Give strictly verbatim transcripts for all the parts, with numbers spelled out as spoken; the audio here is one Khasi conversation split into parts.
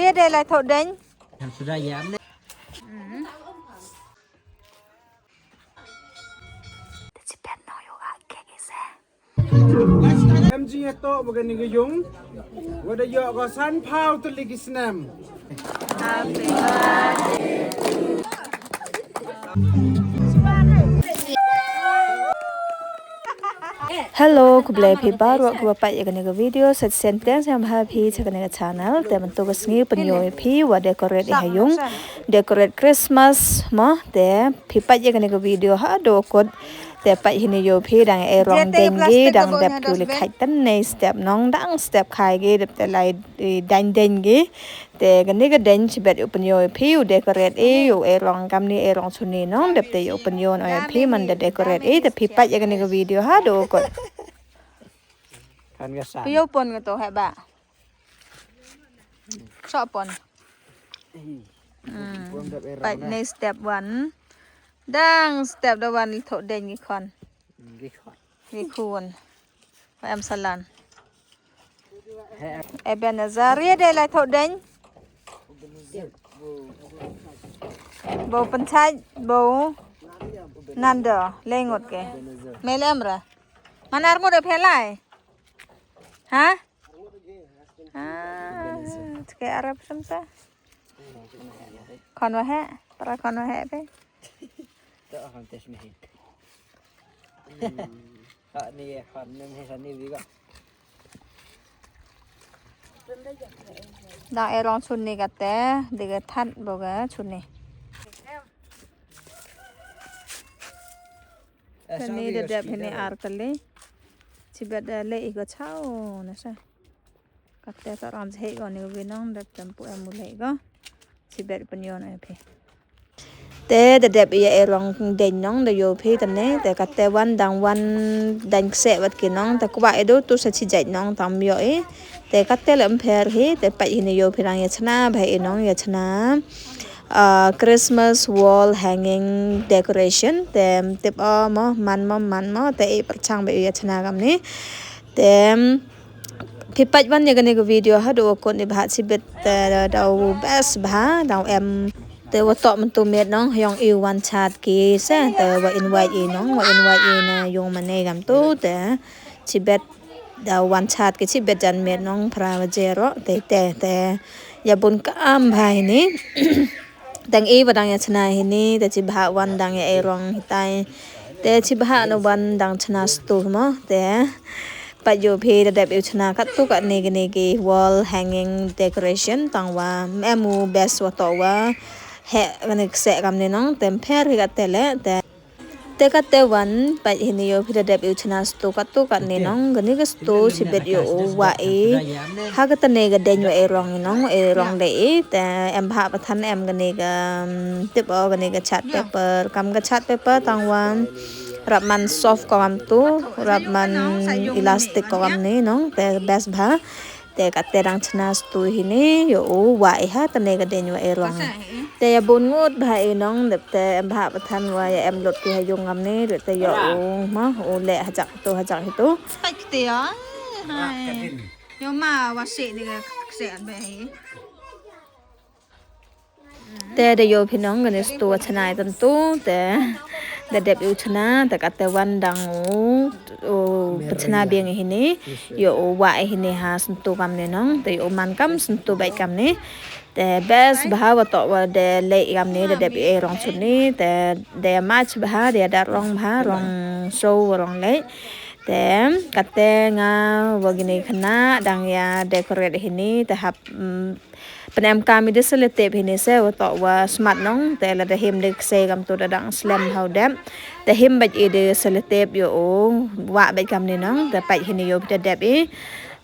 Dei lai thoh deng. Em jingïatoh ba kane ka ïung, wat da ïoh ka san phew tylli ki snem. Hello, khublei phi baroh kiba peit ïa kane ka video. Sa shisien pdiang sngewbha phi sha kane ka channel. Te mynta ka sngi pynïoh ïa phi wat decorate ïa ha ïung, decorate Christmas mo. Te phi peit ïa kane ka video haduh kut. Te peit hini ïoh phi dang ai rong deng ki, dang dep ki u li khaid tang ne step nong, dang step khai ki dep te lai deng deng ki. Te kane ka deng shibit u pynïoh ïa phi, u decorate ïa u, ai rong kamni, ai rong shuni nong, dep te u pynïoh noh ïa phi man da decorate ïa, te phi peit ïa kane ka video haduh kut. Kan ka sa. Phi ïoh pon ka to heh ba. Sok pon. Hmm. Peit ne step one. Dang step da wan thoh deng ki khun. Ki khun. Ki khun. Wa em salan. Ebenezer, ïa dei lai thoh deng. Bo pynchai, bo nando, lei ngut ke. Me lei em ra. Manar ngut da phi lai. Ha? Ah, tike Arab sem ta. Khun wa heh, para khun wa heh pe. To khun tes me. Ha ni khun nem he sani bi ko. Dang ai rong shuni kate, de ka that bo ka shuni. Kani da dep hini ar kali. Shibit da lei i ko chau na sa. Kate ta ram jahei ko ni ko binong dep tempu em u lei ko. Shibit pynïoh na phi. Te da dep ïa ai rong deng nong da ïoh phi tane, te kate wan dang wan deng kse wat ki nong, te kwah ïa du tu sa shi jait nong tam ïoh i. Te kate le ym pher hi, te peit hini ïoh phi dang ïa chna bha i nong, ïa chna. Ah, Christmas wall hanging decoration, te tip o mo, man mo, man mo, te i pyrchang ba ïa chna kamni. Te phi peit wan ïa kane ka video haduh kut ni bha shibit, te da u best bha, da u em. Te wa toh mynta miet nong, ïong i wan chat ki se, te wa invite i nong, wa invite i na ïung mane kam tu, te shibit da wan chat ki shibit jan miet nong, phra baje ro, te, te, te ïa bun kam bha hini. Dang i wa dang ïa chna hini, te shi bha wan dang ïa ai rong hitai. Te shi bha na wan dang chna stu mo, te peit ïoh phi da dep ïa chna katto katne kine ki wall hanging decoration tang wa em u best wa toh wa heh kane kse kamni nong, te ym pher hi kate le, te Te kate wan, peit hini ïoh phi da dep ïa u chna stu katto katne nong, kane ka stu shibit ïoh u wah i. Ha katne ka deng wa ai rong i nong, ai rong de i, te em bha pathan em kane ka, mm, tip o kane ka chart paper, kam ka chart paper tang wan, rap man soft ko kam tu, rap man elastic ko kamni nong, te best bha. Te kate dang chna stu hini, ïoh u wah i ha tane ka deng wa ai rong. Te ïa bun ngut bha i nong, dep te em bha pathan wa ïa em lut ki ha ïung kamni, dep te ïoh u ma, u leh hajak tu, hajak hitu. Spek te ïa, hai. Ïoh ma wa se ni ka kse an ba hi. Te da ïoh phi nong kane stu wa chna i tantu, te da dep ïa u chna, te kate wan dang u, u pynchna biang i hini, ïoh u wah i hini ha santu kamni nong, te ïoh u man kam santu beit kamni. Te best bha wa toh wa de leh kamni, da dep ïa rong chuni, te de match bha, de da rong bha, rong show wa rong leh. Te kate nga wa kine khynnah dang ïa decorate hini, te hap, mm, Pynemkam i da selotep hini se wa toh wa smat nong, te lada him de ksei kam tu da dang slem ha u dep. Te him bad i de selotep ïoh u wah bad kamni nong, te peit hini ïoh phi da dep i.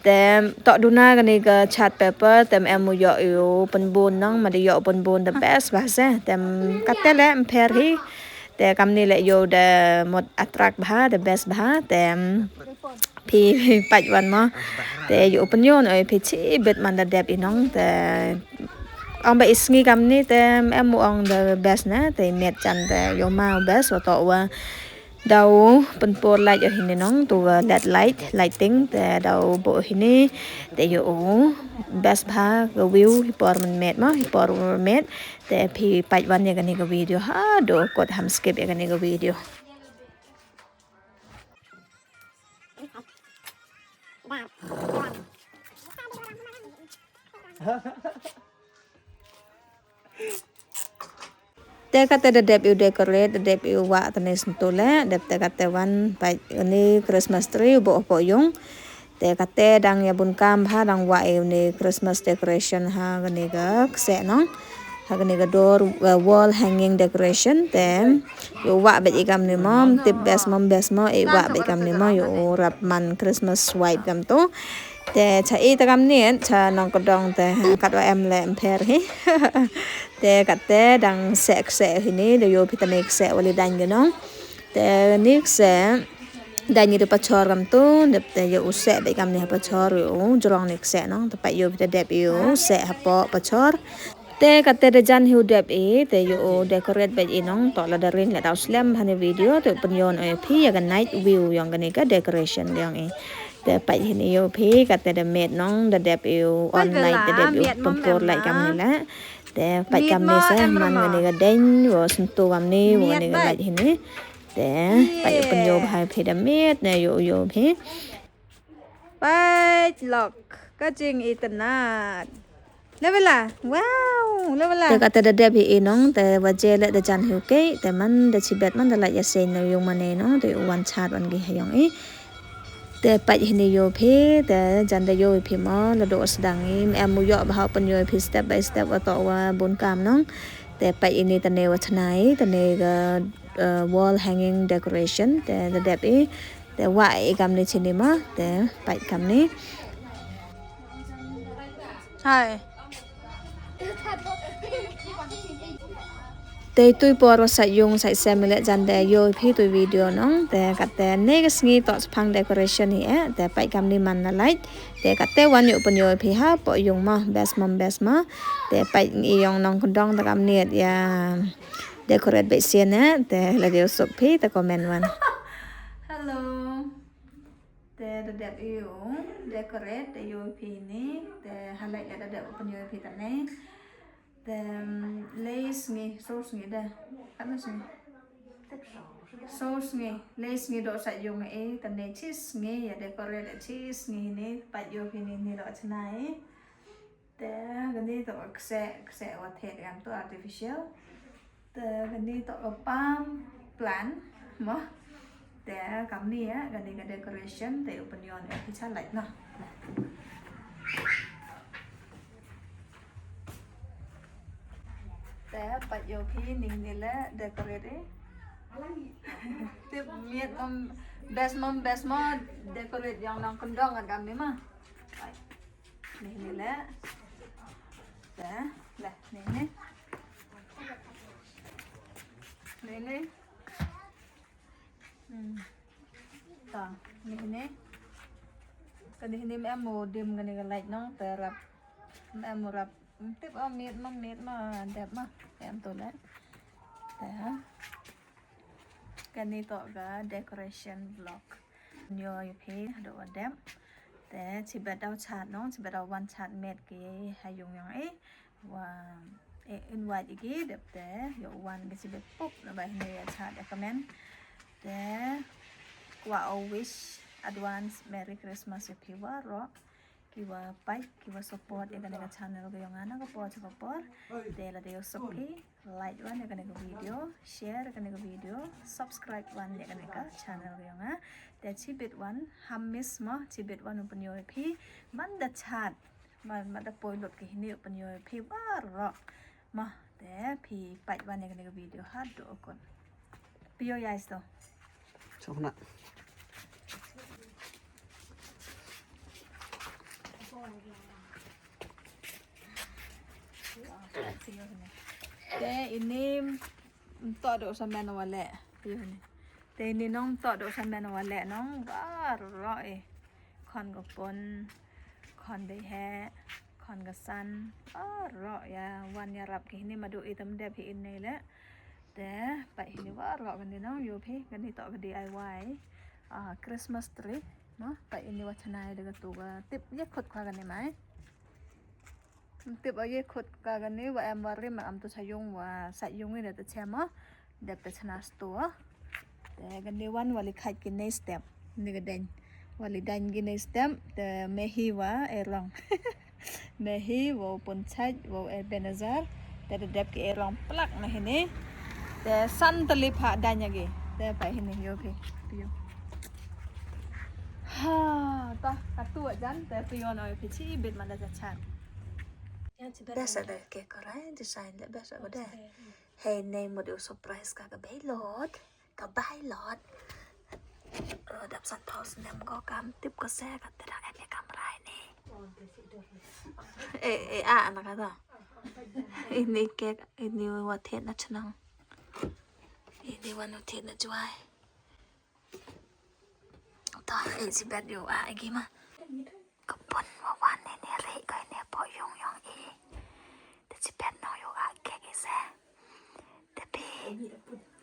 Te toh duna kane ka chart paper, te em u ïoh u pynbun nong, ma da ïoh u pynbun the best bha se. Te em kate le em pher hi. Te kamni le ïoh da mut attract bha, the best bha. Te em Phi peit wan mo. Te ïoh u pynïoh noh ïa phi chibit man da dep i nong te. Ong ba i sngi kamni te em u ong the best na te miet jan te ïoh ma u best wa toh wa. Daw pynpur light ïa hini nong, tu ga led light, lighting, te daw buh hini, te ïoh u best bha ka view hi por mynmiet mo, hi por mynmiet, te phi peit wan ïa kane ka video haduh kut, ham skip ïa kane ka video. Te kata da dep ïa u decorate, da dep ïa u wah tane sngewthuh leh, dep te kata wan peit une Christmas tree u buh hapoh ïung. Te kata dang ïa bun kam bha, dang wah ïa une Christmas decoration ha kane ka kseh nong. Ha kane ka door, uh, wall hanging decoration te ïa u wah beit ïa kamne mo, tip best mo, best mo, ïa u wah beit ïa kamne mo, ïa u rap man Christmas vibe kamtu. Te cha i te kamne, cha nongkyndong te katwa em leh em pher hi. Te kata dang seh kseh hini, da ïoh phi tane kseh wa leit daiñ ki nong. Te ni kseh daiñ ïa u pachor kamtu, dep te ïa u seh beit kamne ha pachor, ïa u jrong ni kseh nong, te peit ïoh phi te dep ïa u seh hapoh pachor. Te kata da jan hi u dep i, te ïa u decorate beit i nong, toh lada ring lada u slem ha ne video, te u pynïoh ïa phi ïa ka night view yong kane ka decoration yong i. Te peit hini ïoh phi, kata da miet nong, da dep ïa u on light, da dep ïa u pynpur light kamne leh. Te peit kamne sa, man kane ka daiñ, wa sngewthuh kamne, wa kane ka light hini. Te peit ïa u pynïoh bha ïa phi da miet, ne ïoh ïoh phi. Peit lok, ka jingitynnad. Leh ba la, wow, leh ba la. Te kata da dep hi i nong, te wa je leh da jan hi u kei, te man da chibet man da lait ïa seiñ na ïung mane nong, te u wan chat wan ki ha yong i. Te peit hini ïoh phi, te jan da ïoh phi mo, la doh sdang i, em u ïoh bha u pynïoh phi step by step wa toh wa bun kam nong. Te peit ini tane wa chna i, tane ka, uh, wall hanging decoration, te da dep i, te wah i kamni chini mo, te peit kamni. Hai. Te tui por wa sait yung sait sem i leh jan da ïoh phi tui video nong, te kata ne ka sngi toh chaphang decoration hi eh, te peit kamni man na light, te kata wan ïoh pynïoh phi hapoh yung mo, best mom best mo, te peit ngi yong nongkyndong te kamni ïa decorate beit sien eh, te la dei u suk phi te comment wan. Hello. Te da dep ïa u decorate, te ïoh phi ni, te ha light la da dep u pynïoh phi tane. Te, mm, lei sngi, so sngi da. Katno sngi? So sngi, lei sngi doh sait yung i, tane chi sngi ïa decorate, chi sngi ni, peit ïoh phi ni, ni doh chna i. Te kani toh ka kseh, kseh wa thied kam toh artificial. Te kani toh ka palm plant mo. Te kamni ïa kani ka decoration te u pynïoh ïa ki cha light noh. Te peit ïoh phi ni ni leh decorate i. Tip miet mom best mom best mo decorate yong nongkyndong kan kamni mo. Ni ni leh. Te, leh, ni ni. Ni ni. Hmm. Ta, ni ni. Kani ni me mo dim kani ka light nong, te rap. Me mo rap. Tip o miet mo, miet mo, dep mo. Em tu leh. Te, ha. Kani toh ka decoration vlog. Nyo yu phi, haduh wa dep. Te, chibet daw chat nong, chibet daw wan chat met ki ha yung yong i. Wa, e, invite ïa ki, dep te, ïoh wan ki chibet pup, na ba hini ïa chat ïa comment. Te, kwah o wish advance Merry Christmas ïa phi waroh. Ki wa peit, ki wa support ïa kane ka channel ka yong nga na ka por cha ka por. Te lada ïoh suk phi, like wan ïa kane ka video, share ïa kane ka video, subscribe wan ïa kane ka channel ka yong nga. Te chibit wan, ham miss mo, chibit wan u pynïoh ïa phi, man da chat, man, man da poi lut ki hini u pynïoh ïa phi waroh. Mo, te phi peit wan ïa kane ka video haduh u kut. Phi ïoh ïa isto. Chok na. Te ini mtoh doh samen wa leh. Te ini nong mtoh doh samen wa leh nong baroh eh. Khon ka pun, khon dei heh, khon ka san, baroh ïa wan ïarap ki hini madu i tam dep hi ini leh. Te peit hi ni wa ro kane nong ïoh phi kane to ka D I Y, ah, Christmas tree. Mo peit hi ni wa chanai da ka tu ka tip ye khut ka kane mai. Tip a ye khut ka kane wa em wa rim am tu sa yung wa sa yung ni da ta chem mo. Dep ta chana sto. Te kane wan wa li khait ki nei step. Ni ka deng. Wa li deng ki nei step te me hi wa e rong. Me hi wa pun chait wa Ebenezer. Te da dep ki e rong plak na hi ni. Te san ta li pha deng ya ki. Te peit hi ni ïoh phi. Ïoh. Ha ta ka tu jan te ïoh no ïoh phi chi bit man da cha chat. Best ada ke korai design le best ada. Hei nei mut u surprise ka ka Bailot. Ka Bailot. Ro dap san phaw snem ko kam tip ko se ka tera ene kam rai ni. E e a na ka ta. Ini kek ini wa thied na chnang. Ini wa nu thied na jwai. Ta e si bet yo a gi ma. Ka pun wa wan ne ne re kai ne po yung yung i. Te si bet no yo a ke ke se. Te pi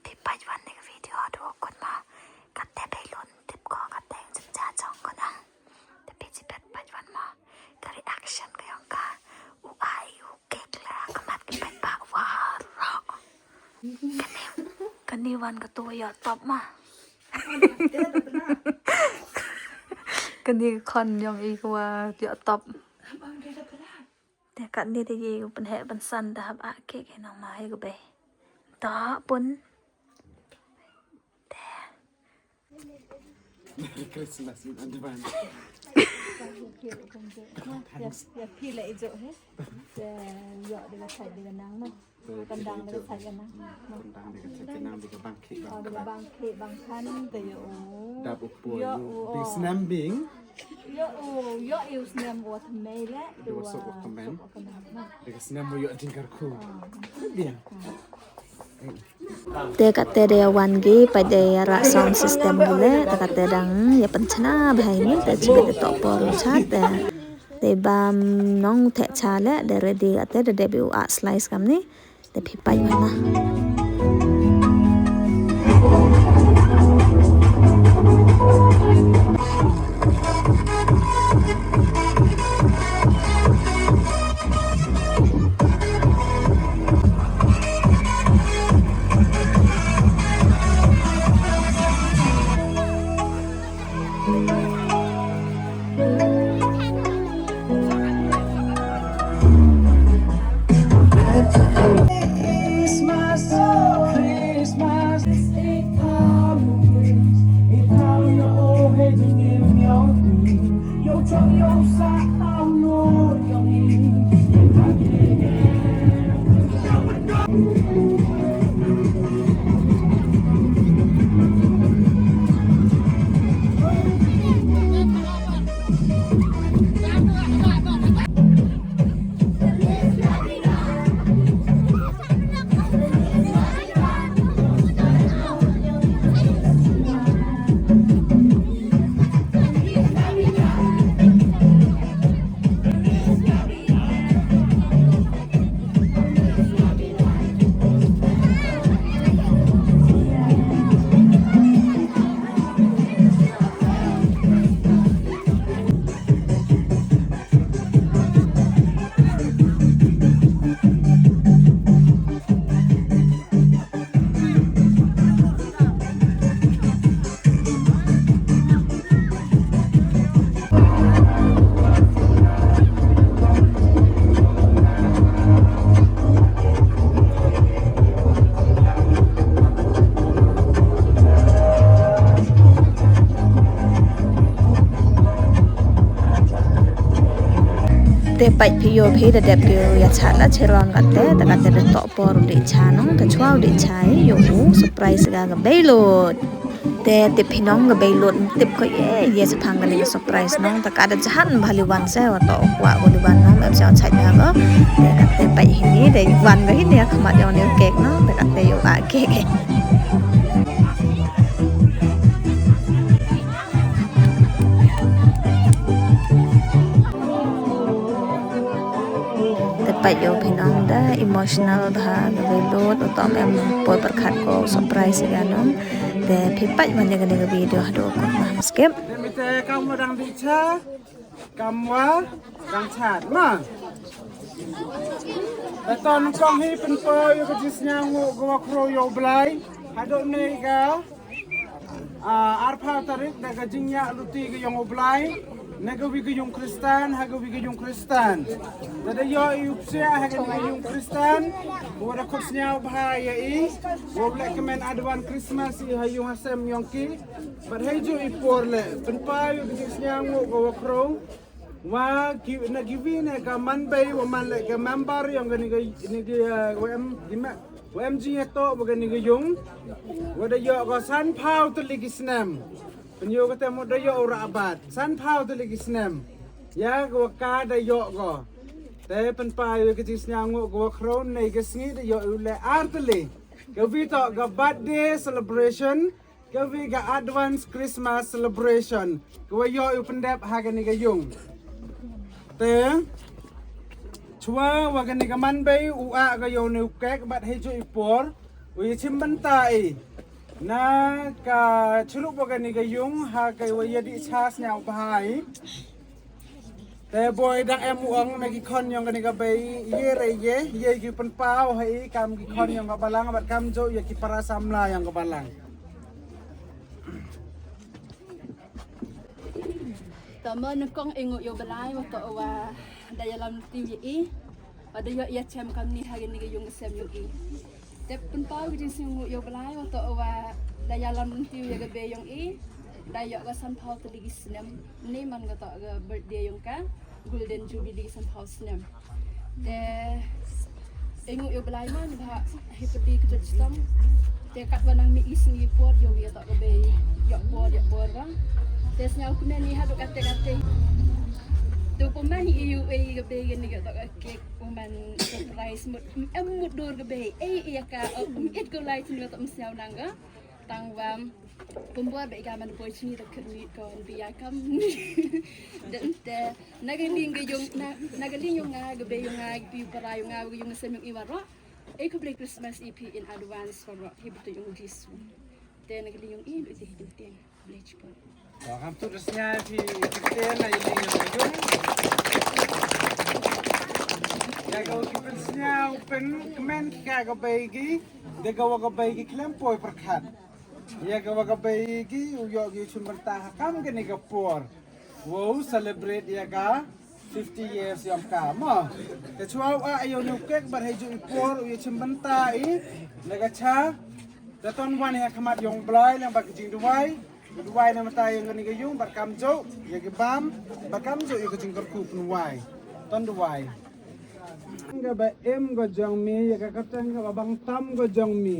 pi pa wan ne video do kut ma. Ka te pe lon tip ko ka te jim ja jong ko na. Te pi si bet pa wan ma. Ka reaction ka yong ka. U ai u ke la ka mat ki pa wa ro. Kani kani wan ka tu ya top ma. Kani khon yong i kwa ya top. Te kat ni te ye u pen he pen san da hap a ke ke nong ma he ko be. Ta pun. Te. Merry Christmas in advance. Ya ya phi le ijo he. Te ya de ka sai de ka nang ma. Kandang de ka sai ka nang. Kandang de ka sai ka nang de ka bang ki bang. De ka bang ki bang kan de yo. Dap u po yo. Bi snem bing. Yo u yo u snem wa tmei le. De wa sok wa kmen. De ka snem wa yo jingkar khu. Bien. Te kate de wan gi pa de ya ra sound system gi le te kate dang ya pen chana bhai ni te chi de to por cha te. Te bam nong te cha le de ready kate de de bi u a slice kam ni. Te phi pa wan ma. Te pait phi ïoh phi da dep ki ïa chat la chiron kate, te kate da toh por u dih cha nong, te chwa u dih cha ïoh u surprise ka ka Bailot. Te tip phi nong ka Bailot tip ko ye ye sa phang ka li surprise nong, te ka da jahan bha li wan se wa toh kwah ko li wan nong, em se wan chait na ko. Te kate pait hi ni, te wan ka hi ni ka khmat ïong ni cake nong, te kate ïoh a cake. Te Peit ïa u phi nong da emotional bha, ka bei lut u tom em poi pyrkhat ko surprise ïa nong. Te phi peit man ïa kane ka video haduh kut ma skip. Te mite kam wa dang dih cha, kam wa dang chat ma. Te ton kong hi pynpaw ïa ka jingsngewnguh ka wa khrew ïa u Blai haduh ne ka Ah, arphew tarik da ka jingïaid luti ka ïong u Blai na ka wi ka ïung Khristan ha ka wi ka ïung Khristan. Da da ïoh i u psiah ha ka wi ka ïung Khristan, wa da khot sñiaw bha ïa i, wa leh kmen advance Christmas i ha ïung ha sem ïong ki. Bad hei ju i por leh pynpaw ïa ka jingsñiaw nguh ka wa khrew. Wa ki na ki wi ne ka man bei wa man leh ka member ïong ka ni ka ni ki, ah, wa em ki ma Wa em jingïatoh wa kane ka ïung, wa da ïoh ko sanphew tylli ki snem. Pynïoh kata mo da ïoh u Rahbat sanphew tylli ki snem. Ïa ka wa ka da ïoh ko. Te pynpaw ïa ka jingsngewnguh ka wa khrew ne ka sngi da ïoh u leh ar tylli. Ka wi toh ka birthday celebration, ka wi ka advance Christmas celebration, ka wa ïoh u pyndep ha kane ka ïung. Te chwa wa kane ka man bei u ah ka ïoh ne u kek bad hei ju i por u ïa chim bynta i na ka chrup wa kane ka ïung ha ka wa ïa di cha sñiaw bha i. Te boi dang em u ong na ki khon ïong kane ka bei, ye re ye, ye ki pynpaw ha i kam ki khon ïong ka balang bad kam ju ïa ki para samla ïong ka balang. Tama nyngkong i nguh ïa u Blai wa toh wa da ïalam tiew ïa i, wa da ïoh ïa chem kam ni ha kane ka ïung ka sem ïong i. Te pynpaw ka jingsngewnguh ïa u Blai wa toh wa da ïalam tiew ïa ka bei ïong i, da ïoh ka sanphew tylli ki snem. Ni man ka toh ka birthday ïong ka, golden jubilee sanphew snem. Te i nguh ïa u Blai man bha hi pyrdi ka jot chitom. Te kat wa nang mih i sngi por ïoh ïa toh ka bei ïoh por ïoh por ka. Te sñiaw kmen i haduh kate kate. Tu pynman i ïa u ei ka bei kane ka toh ka cake. Uman surprise mut em mut dur ka bei ei ïa ka um it ko lai tin ka msiaw nang ka tang wam. Pembor ba ika man poi chini da kyrmit ko bi ya kam. Dan te na ka ling ka ïong na ka ling ïong nga ka bei ïong nga ka pi para ïong nga ka ïong sem ïong i waro. Ei ka blei Christmas i pi in advance waro hi betul ïong Jisu. Te na ka ling ïong i lu ti hi tin. Blei chipot. Wa kam tu da sñia phi kyrteng na i ling ïong ïong. Ya ka ki pynsñiaw pynkmen ka ka bei ki da ka wa ka bei ki khlem poi pyrkhat. Ya ka wa ka bei ki u ïoh ki chim bynta ha kam kane ka por. Wow celebrate ya ka fifty years ïong ka mo. Ka chwa u ah ïong u kek bad hei ju i por u ïa chim bynta i na ka cha. Da ton wan ha khmat ïong Blai lang bad ka jingduwai. Duwai na mata ïong kane ka ïung bad kam ju ïa ki bam bad kam ju ïa ka jingkyrkhu pynwai. Ton duwai. Ka ba em ka jong mi ïa ka kyrteng ka ba bang tam ka jong mi.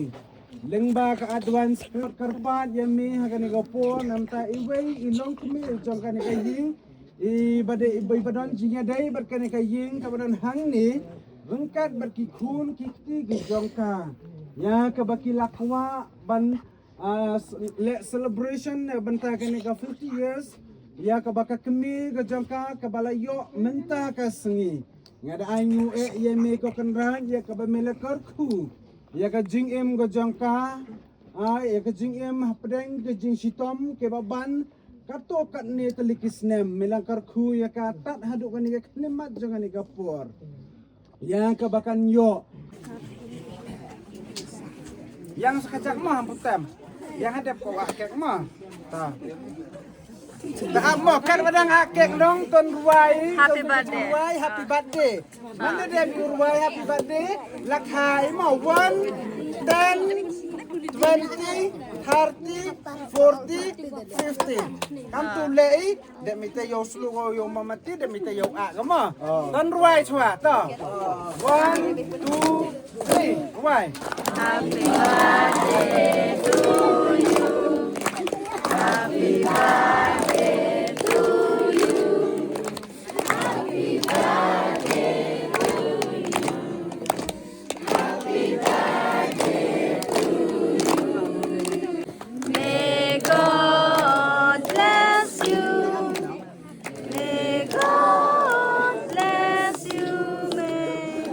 Lyngba ka advance kyrpad ïa mi ha kane ka por na mata iwei i long kmie jong kane ka ïing. I ba dei i ba don jingïadei bad kane ka ïing ka ba don hangne ryngkat bad ki khun ki kti ki jong ka. Ïa ka ba ki la kwah ban, ah, s- le celebration na bynta kane ka fifty years. Ïa ka ba ka kmie ka jong ka ka ba la ïoh mynta ka sngi. Nga da ai nguh eh ïa me ko Kynrad ïa ka ba me la kyrkhu ïa ka jingim ka jong ka. Ai ïa ka jingim hapdeng ka jingshitom ke ba ban Kato katne tylli ki snem me la kyrkhu ïa ka tad haduh kane ka khyllipmat jong kane ka por. Ïa ka ba kan ïoh. Ïa nga sa ka jak mo ha putem. Ïa nga dep ko wa kek mo. Ta. Ta mo kat wadang ha kek dong ton ruwai. Happy birthday. Ruwai, happy birthday. Manda dep ïa u ruwai happy birthday. Lakhai mo, one, ten, twenty, thirty, forty, fifty. Kam tu lei, dep mita ïa u slu ko ïa u mamati, dep mita ïa u ah ka mo. Ton ruwai chwa to. One, two, three. Ruwai. May God bless you. May God bless you. May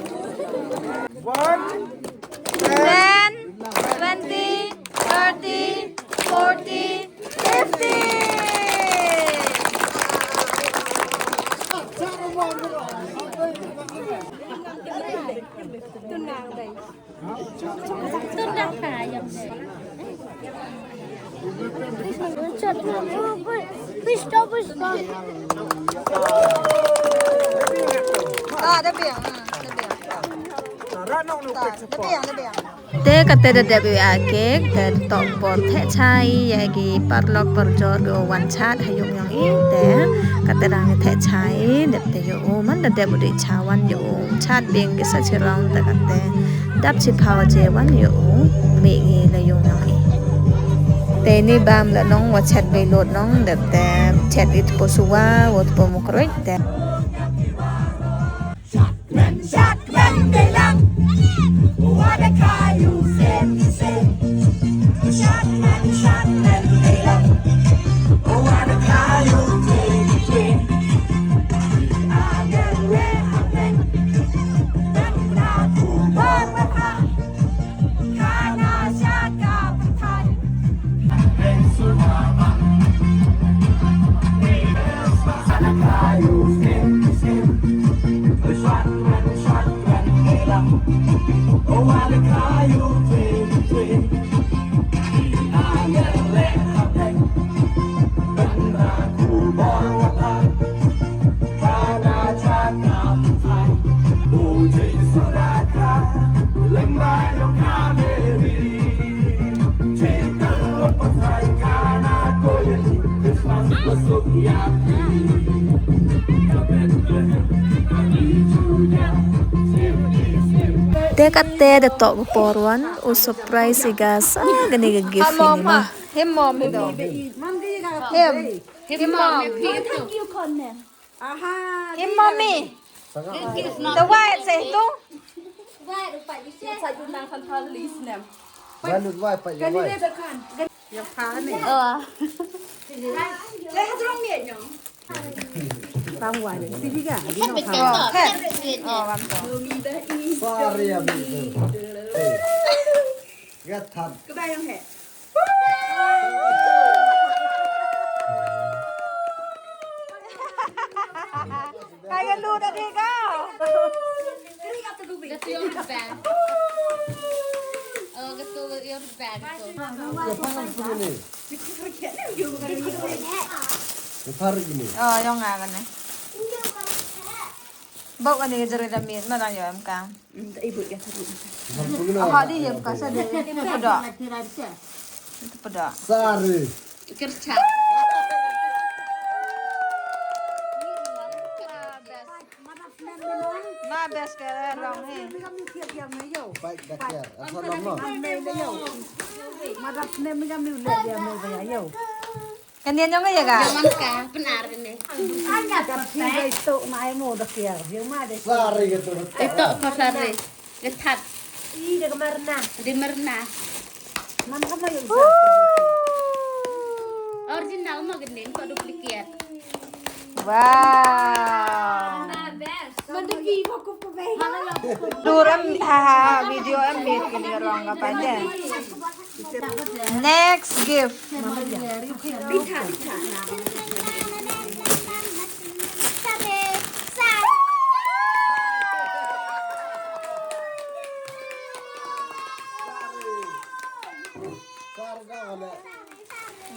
One, ten, twenty, thirty, forty, fifty. Ah, da biang, ah, da biang. Da, da biang, da biang. Te kata da dep ïa cake, te toh por theh chai ïa ki paralok parajor ki wan chat ha ïung ïong i, te kata dang theh chai, dep te ïa u man da dep u dei cha wan ïa u chat biang ki sa chi rong, te kata dap chi phaw je wan ïa u mih ngi la ïung ïong i. Te ni bam la nong wa chat bei lot nong, dep te chat it po suwa, wat po mukroit te. Te kata da toh ka por wan u surprise ïa ka sa kane ka gift. Him mom hi do. Him. Him mom. Him mommy. The white say tu. White, white, you say. Sa ju nang kan thal lis nem. White, white, white, white. Ya pa ni. Oh. Saya tu orang ni nyong. Pam wan, si biga, di no pa. Oh, kan. Oh, kan tu. Sorry, ya, betul. Gathan. Kebayang, he? Kaya lu tadi kau. Gato yung bag. Oh, gato yung bag. Gato. Gato gini. Oh, yung nga ka na. Bau ka ni ka jari da min, ma dang yung ka. Aha, di ïa ka sa de. Itu pada. Itu pada. Sorry. Kerja. Ma best ke long hi. Baik dah kya. Asal lama. Kan dia nyong ya ga. Jangan ka, benar ini. Anya ka pi bai to na ai mo da kya. Yang ma de. Sorry gitu. Itu pasal. Gathat. Ih, dia kemar na. Dia merna. Mana kamu yang original mah gending kok duplicate. Wow. Mana best? Mana bi aku pebe. Dur em ha ha video em bit kini rong apa aja. Next gift.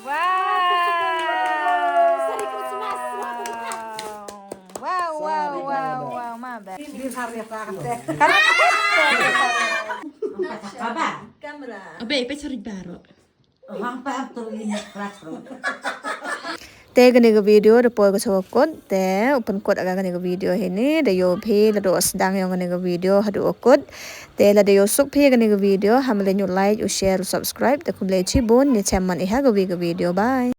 Wow. Wow, wow, wow, wow, ma ba. Abe, pe chari baro. Te kane ka video da poi ka sha kut, te u pynkut ïa kane ka video hi ne, da ïoh phi la doh sdang ïa kane ka video haduh kut. Te la da ïoh suk phi ïa kane ka video, ha mlien u like, u share, u subscribe, te khublei chibun, ngin ïa chem man ïa ha kawei ka video. Bye.